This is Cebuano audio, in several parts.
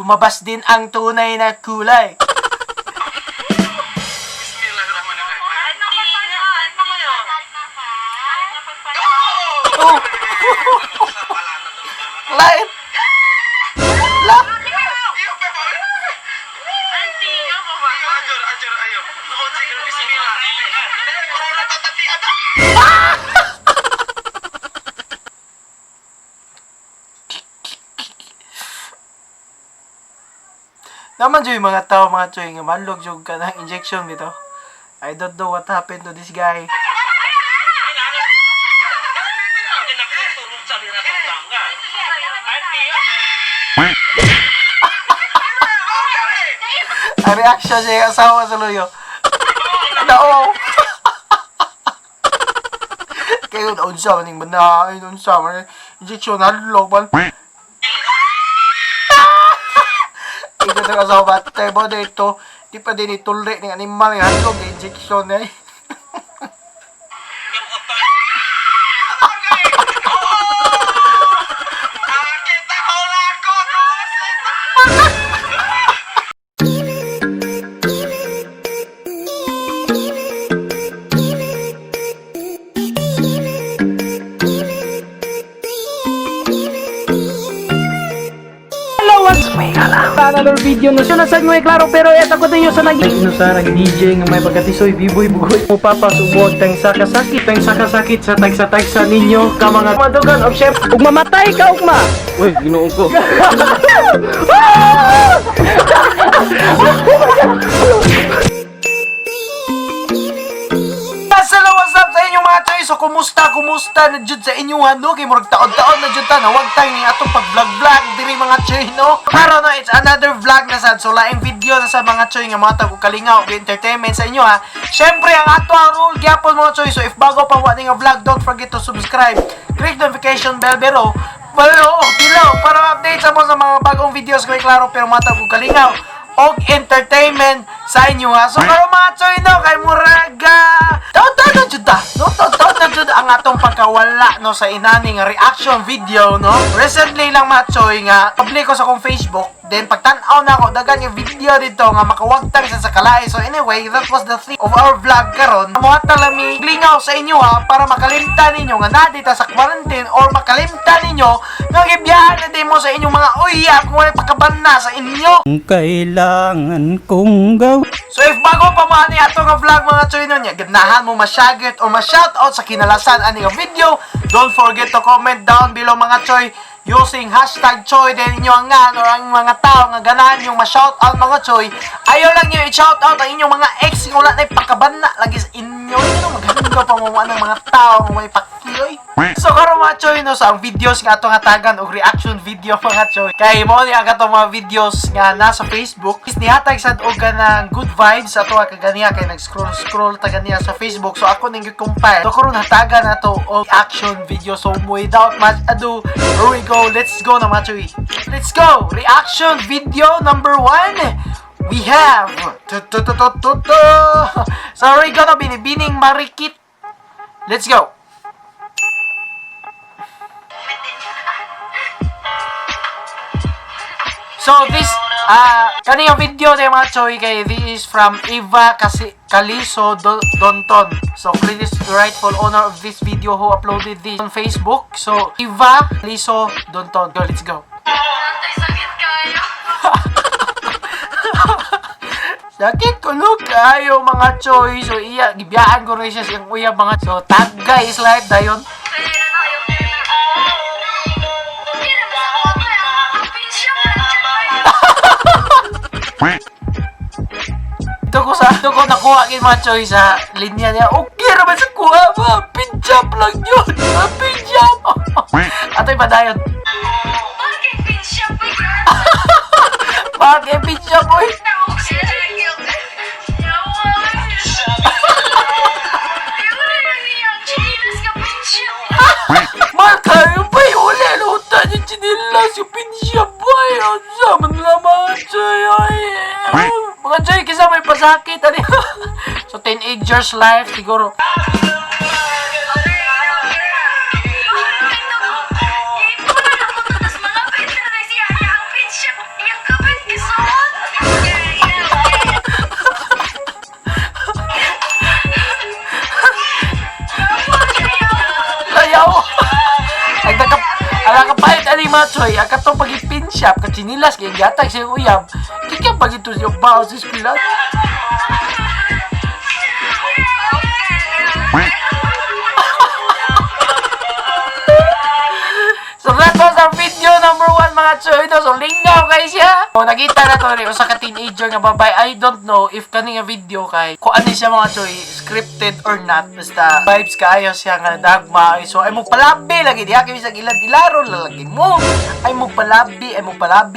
Lumabas din ang tunay na kulay. Oh! Lain! La! Naman jud yung mga tao, mga choy, nga manlog jud ka ng injection dito. I don't know what happened to this guy. Ang reaction siya yung asawa sa luyo. Nao. Kaya yun, unsa man yung banain, unsa man injection, hadlok man. Ikaw ng asawa ba? Tayo ba dito? Di pa din ituli ng animal yung hadlok, injection eh. Hello, what's another video no. So nasa mo klaro pero eto ko ninyo sa nag Ino sa nag DJ nga may pagkatisoy, biboy bugoy mo papasubog tang sakasakit tang sakasakit sa tagsa-tagsa ninyo ka mga madugan of chef ug mamatay ka ugma. Uy, ginoo ko. Hello, what's up sa inyo mga choy? So, kumusta, kumusta na jud sa inyo ano? Kay murag taon-taon na jud ta, nawag tayo ni atong pag-vlog-vlog diri mga choy, no? Pero no, it's another vlog na sad. So, laing video na sa mga choy nga mga tag kalingaw ug entertainment sa inyo ha. Syempre, ang ato ang rule gyapon mga choy. So, if bago pa wa ni nga vlog, don't forget to subscribe. Click notification bell below below para update sa mo sa mga bagong videos ko, klaro pero mga tag kalingaw og entertainment sa inyo ha. So karon mga choy no, kay muraga taon-taon na jud ta. No, taon-taon na jud ang atong pagkawala no sa inani nga reaction video no. Recently lang mga choy nga public ko sa akong Facebook, then pagtan-aw na ako dagan yung video dito nga makawagtang sa kalahi. So anyway, that was the theme of our vlog karon. Mohatag lami lingaw sa inyo ha para makalimtan ninyo nga naa ta sa quarantine or makalimtan ninyo nga gibiyahan na din mo sa inyong mga uyab kung wala pakabanna sa inyo. Kailangan kong gawin. So if bago pa man ani ato nga vlog mga choy no nya, ganahan mo masyagit o ma-shoutout sa kinalasan ani nga video, don't forget to comment down below mga choy using #choy then inyo ang ngan or ang mga tao nga ganahan yung ma-shoutout mga choy. Ayaw lang nyo i-shoutout ang inyong mga ex nga wala na ipakabanna lagi sa inyo. Yun ang maganda pa mo ng mga tao nga may pakiyoy. So karon mga choy no, sa ang videos nga atong hatagan og reaction video mga choy. Kay mo ni ang katong mga videos nga nasa Facebook is nihatag sad og kanang good vibes ato kaganiya kay nag-scroll scroll ta ganiya sa Facebook. So ako ning gi-compile. So karon hatagan nato og reaction video. So without much ado, here we go. Let's go na mga choy. Let's go. Reaction video number 1. We have tu tu tu tu tu tu. Sorry ko no, Binibining Marikit. Let's go. So this kaniyang video sa mga choy kay this is from Eva kasi Caliso Donton. So credits to the rightful owner of this video who uploaded this on Facebook. So Eva Caliso Donton. Go, let's go. Sakit kayo. Sakit ko look ayo mga choy. So iya gibiyaan ko rin siya siyang uyab mga so tagay is life dayon. Pero na kayo. Hindi naman sa ako. Ang pinsya mo lang dyan. Ito ko nakuha kin mga choy sa linya niya. Okay naman sa kuha ba? Pinjap lang yun. Pinjap. Ato'y padayon. Bakit pinsya pa yan? Bakit pinjap oy? Mahal kayo ba yung uli? Lutan yung chinilas yung pinjap boy. Ang sama nila mga choy. Ay. Mga choy, kisa may pasakit. Ano yun? So, teenagers life siguro. mga choy, ang katong pag-pin shop, katsinilas, kay gatag sa iyong uyab, di ka pag ito siya bao sa eskwela. So that was our video number 1 mga choy. No? So lingaw kay siya. O nakita na to ni usa ka teenager nga babae. I don't know if kani nga video kay kung ano siya mga choy, scripted or not. Basta vibes kaayo siya nga dagma. So ay mo palabi lagi diha kay bisag ilad ilaro lalagi mo. Ay mo palabi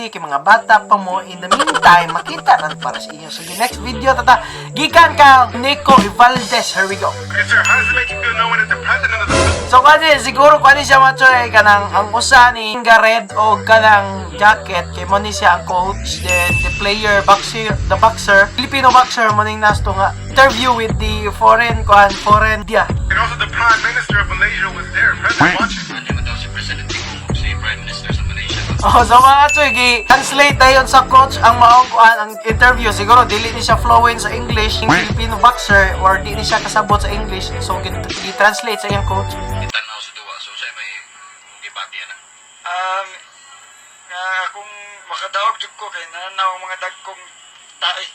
kay mga bata pa mo. In the meantime, makita na para sa inyo. So the next video tata gikan ka Nico Valdez. Here we go. Okay, sir, how does it make you feel knowing that the president of the So kasi siguro kung ano siya mga choy, kanang ang usa ni nga red o kanang jacket kay mo ni siya ang coach, then the player boxer, the boxer, Filipino boxer mo ning nasto nga interview with the foreign kuan foreign dia. And also the prime minister of Malaysia was there, present, watching. Oh, so mga choy, gi translate dayon sa coach ang maong kuan ang interview. Siguro dili ni siya fluent sa English, yung Filipino boxer or di ni siya kasabot sa English. So gi translate sa iyang coach. Tanaw sa duwa, so siya may gibati na. Nga kung makadaog jud ko kay nananaw ang mga dagkong tae.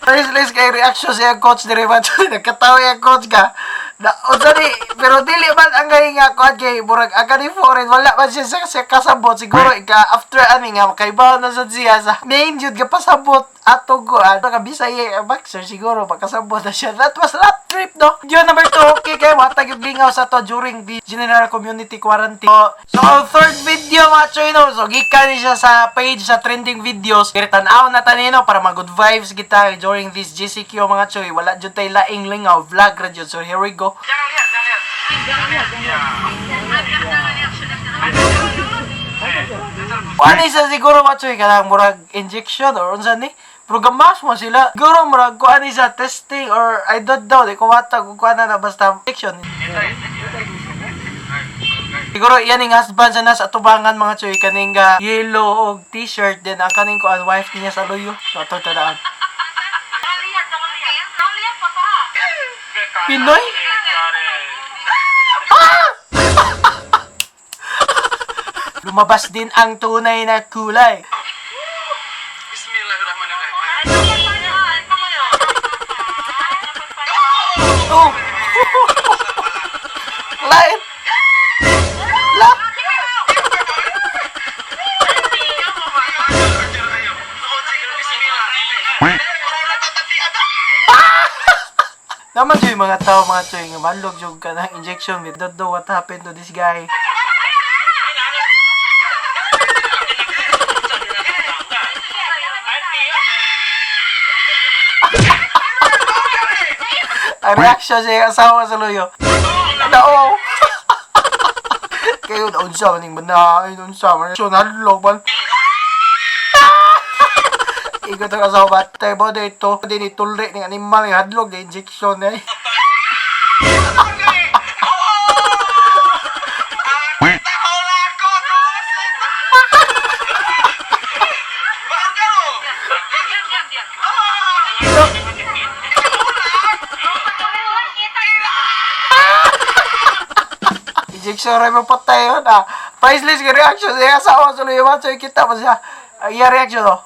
Priceless kay reaction siya coach diri ba, choy. Nagkatawa yung coach ka na unsa ni, pero dili man ang gay nga kuan kay murag ang kani foreign wala man siya sa kasabot. Siguro ika after ani nga makaibaw na sad siya sa main jud ka pasabot ato kuan ka Bisaya ang boxer, siguro makasabot na siya. That was lap trip, no? Video number 2. Okay, kay matag yung lingaw sa to during the general community quarantine. So ang third video mga choy, no, so gikan ni siya sa page sa trending videos. Kaya tan-aw na tanino para mag good vibes kita during this GCQ mga choy. Wala jud tay laing lingaw vlog ra jud. So here we go. Ano isa siguro mga choy, kanang murag injection or unsa ni? Pero gamas mo sila. Siguro murag kuan isa testing or I don't know, di ko matag kung kuan na na basta injection. Siguro yan yung husband sa nasa atubangan mga choy, kaning yellow og t-shirt, then ang kaning kuan wife niya sa luyo. So ato tadaan. Pinoy? Ah! Lumabas din ang tunay na kulay. Oh! Lain! La! Naman yung mga tao mga choy nga malog jud ka ng injection with don't know what happened to this guy. Ang reaction sa iyang asawa sa luyo. Nao. Kayo na unsa man ning manaay unsa man. So nalog man. Igo tong asawa batay mo dito. Di ni tulri ning animal nga hadlog di injection eh. Injection rin mo patay yun ah. Priceless ka reaction sa iyang asawa sa luyo. So kita mo siya. Ang iyang reaction oh.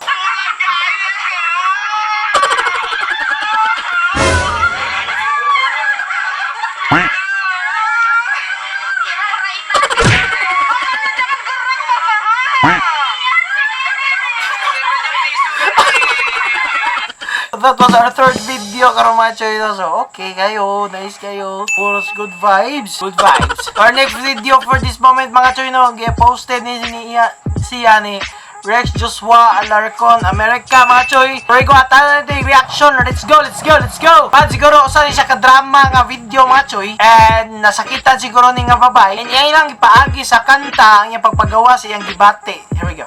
That was our third video karon mga choy. So, okay kayo. Nice kayo. Puros good vibes. Good vibes. Our next video for this moment mga choy, no, posted ni iya, siya ni Rex Joshua Alarcon, America mga choy. Pero ko atan natin yung reaction. Let's go, let's go, let's go. Pan siguro usa ni siya ka drama nga video mga choy. And nasakitan siguro ni nga babae. And iya lang ipaagi sa kanta ang iyang pagpagawa sa iyang gibate. Here we go.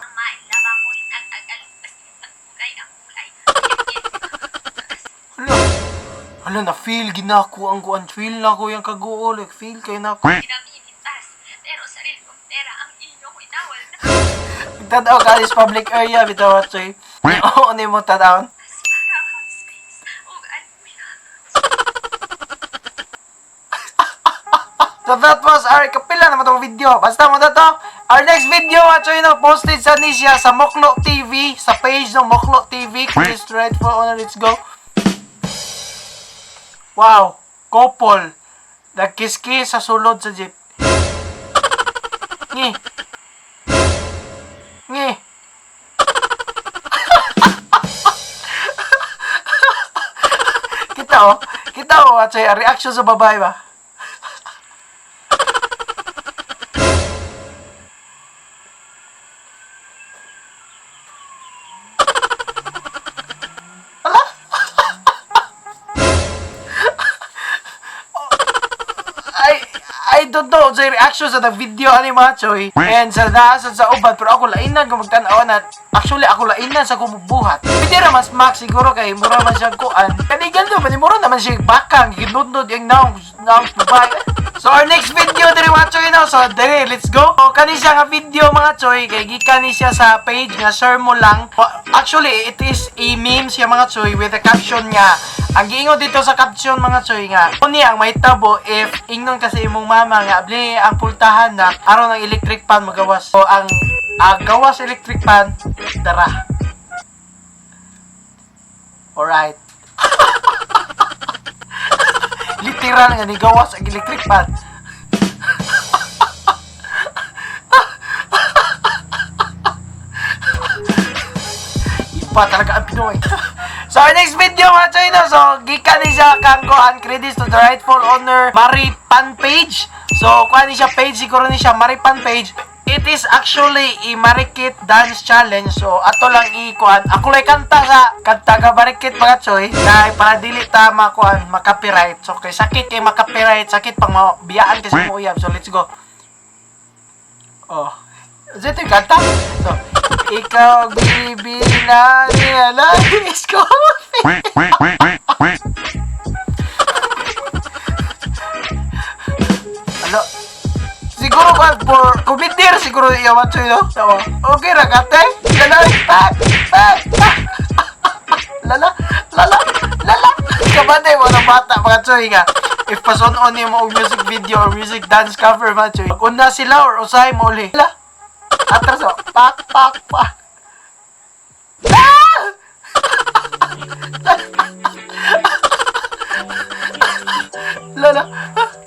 Hala. Hala, na feel ginako ang kuan. Feel na ko yung kaguol. Like, feel kayo na ako. Pero sarili kong pera ang inyong inawal na Tanaw ka is public area bitaw choy. Oo ni mo tanaw. mas para husband. So that was our kapila naman tong video. Basta mo na to. Our next video, actually, no, posted sa ni siya sa Moklo TV, sa page ng Moklo TV. Please right for honor, let's go. Wow, couple. Nagkiss-kiss sa sulod sa jeep. Ngi. Ngi. Kita oh. Kita oh, at sa reaction sa babae ba? I don't know sa reaction sa the video ani mga choy and sa naasan sa uban, pero ako lainan kung magtan-aw na. Actually, ako lainan sa kumubuhat. Pwede ra mas max siguro kay mura man siya kuan kanigan do man, mura naman siya bakang ginudnod yung naong naong babae. So our next video diri, mga choy, no. So diri, let's go. So kani siya nga video, mga choy, kay gikan ni siya sa page nga share mo lang. Actually, it is a meme siya, mga choy, with a caption nga ang giingon dito sa caption, mga choy, nga uni ang mahitabo if ingnon kasi imong mama nga abli ang pultahan na aron ang electric fan magawas. So ang gawas electric fan dara. Alright. Literal nga ni gawas ang electric fan. Iba talaga ang Pinoy. So, our next video, mga choy, no? So, gikan ni siya kang kuan, credits to the rightful owner, Maripan page. So, kuan ni siya page, siguro ni siya Maripan page. It is actually a Marikit Dance Challenge. So, ato lang i-kuan. Ako lang kanta sa kanta ka Marikit, mga choy. Kay para dili ta makuan, makapiright. So, kay sakit kay makapiright, sakit pang mabiyaan kasi mo uyab. So, let's go. Oh. Is ito yung kanta? So, ikaw ang bibina niya langis ko. Ano? Siguro ba for kumindir siguro iya macho no? So, okay ra kate. Lala, pa, pa, pa. Lala, lala, lala. Kabante mo ng bata, mga choy, nga. If pasun-on nimo og music video or music dance cover, mga choy. Una sila or usahay mo uli. Lala. Atras oh. Pak, pak, pak. Ah! Lala.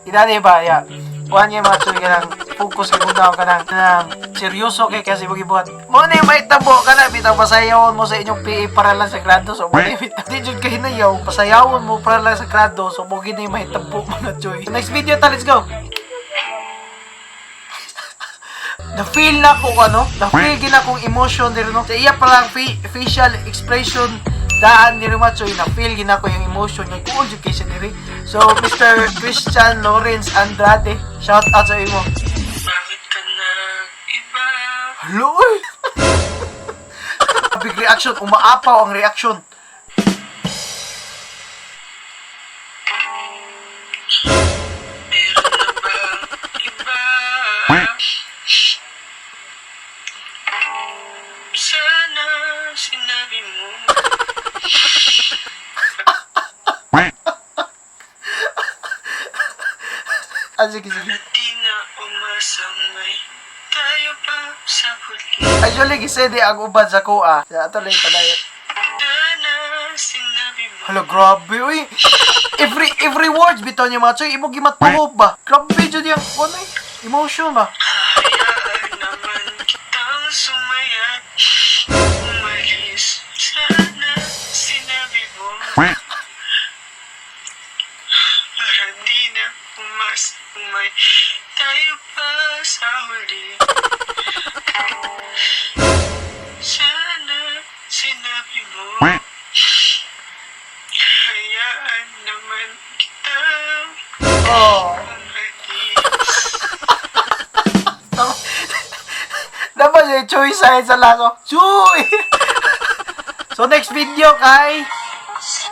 Inani ba ya? Kuan niya, mga choy, kanang focus kay muna ka nang nang seryoso kay kasi mo gibuhat. Mo na yung mahitabo kana bitaw pasayawon mo sa inyong PE para lang sa grado. So mo na yung di jud kay hinayaw pasayawon mo para lang sa grado. So mo gid na yung mahitabo, mga choy. Next video ta, let's go. The feel na ko ano, the feel gina kong emotion diri no. Sa iya pa lang facial expression daan diri, macho, na feel gina ko yung emotion nga kuol jud kay siya diri. So Mr. Christian Lawrence Andrade, shout out sa imo. Bakit ka nag-iba? Hello. Oy. Big reaction, umaapaw ang reaction. Meron na bang iba? Sana sinabi mo. Ah, sige, sige. Di na umasang may tayo pa sa huli. Actually, gisede ang uban sa kuha. Sa ato lang padayon. Sana sinabi mo. Hala, grabe, uy. Every words bitaw niya, mga choy, imo gimatuob ba? Grabe jud yung ano eh, emotion ba? Hayaan naman kitang sumaya. Umalis. Sana sinabi mo. Para di na umasumay tayo pa sa huli. Sana sinabi mo. Hayaan naman kitang Oh. umalis. Dapat si Chuy sa sa laso. Chuy! So next video kay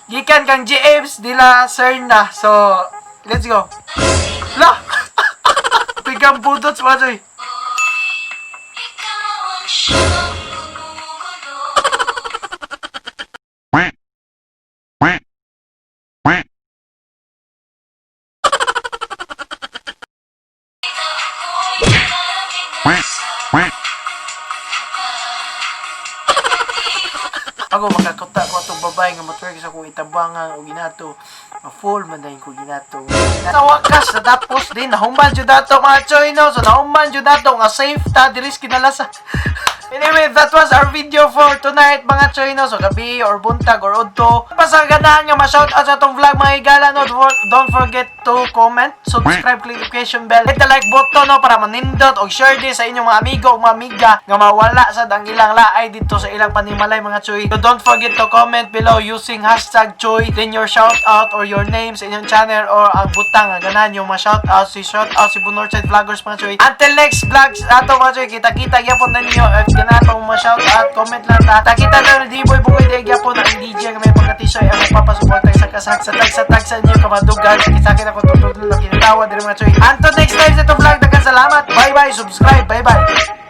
gikan kang GMs nila Serna. So let's go. La! Pigang budots, mga choy. Ikaw ang siyang gumugulo. Ako makakuta ko atong babae nga motwerk sa akong itabangan og ginato. Ma-full man dayon ko ginato. Sa wakas natapos din, nahuman jud ato, mga choy, no. So nahuman jud ato nga safe ta diri sa kinalasa. Anyway, that was our video for tonight, mga choy, no. So gabi or buntag or udto. Basta ganahan nga ma-shoutout sa atong vlog, mga higala, no. Don't forget to comment, subscribe, click notification bell, hit the like button, no, para manindot og share din sa inyong mga amigo o mga amiga nga mawala sad ang ilang laay dito sa ilang panimalay, mga choy. So don't forget to comment below using #choy, then your shoutout or your name sa inyong channel or ang butang nga ganahan yung mga shoutout si shoutout si Northside Vloggers, mga choy. Until next vlogs ato, mga choy, kita-kita gyapon na ninyo. If ganahan pa mo mga shoutout, comment lang ta. Kita na ni D-Boy Bukoy di gyapon ang DJ nga may pagkatisay ang magpapasuporta sa kasag sa tag sa tag sa inyo kamadugan. Sakit ako tutulog na kinatawa diri, mga choy. Until next time sa itong vlog, daghang salamat. Bye bye, subscribe, bye bye.